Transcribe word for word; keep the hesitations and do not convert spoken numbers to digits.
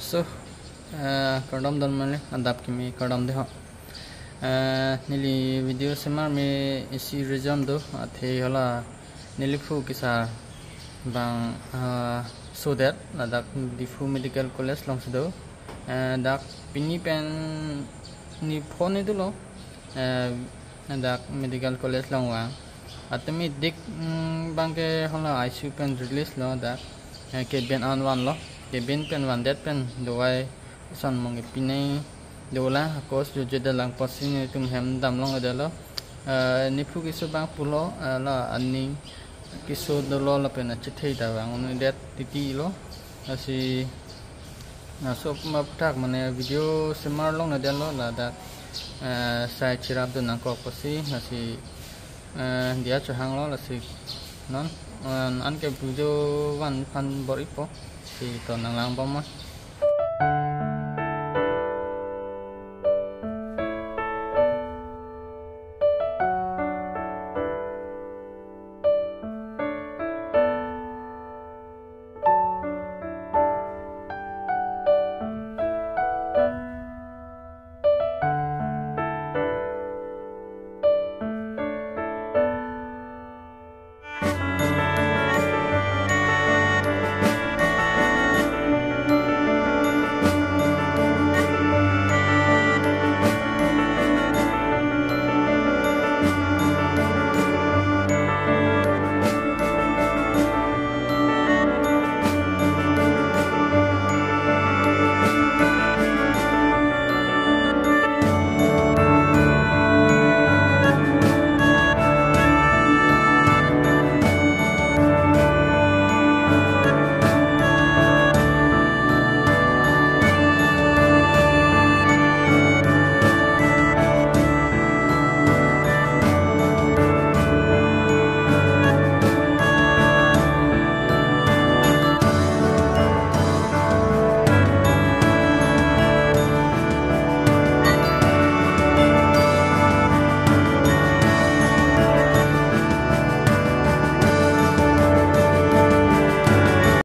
So, eh, kardom don mane, adap kimi kardom de ho. Eh, neli video semar me isi reason do, athe hala neliphu kesar abang, ah, sodet, ladak Diphu Medical College alongsi do. Eh, dak pini pen ni phone ni dolo. Eh, dak Medical College along vang. Automatic, mm, abangke hala I C U pen release lo dak. Eh, cabin an vanlo. Cabin pen vandet pen dawai ason mong pine dolang, course jo jo dalang apotsi netum hem damlongledetlo. Eh, nephu keso abang pulo, eh, la aning keso dolo lapen achethe ta vang un'edet titi lo. Lasi, na so ma aphuthak mane video semar longledetlo, ladak, eh, sai cherapdun nangkok apotsi, lasi, eh, diya chohanglo, lasi non, eh, anke video van aphan bor-ipo, si to nanglangbom ma.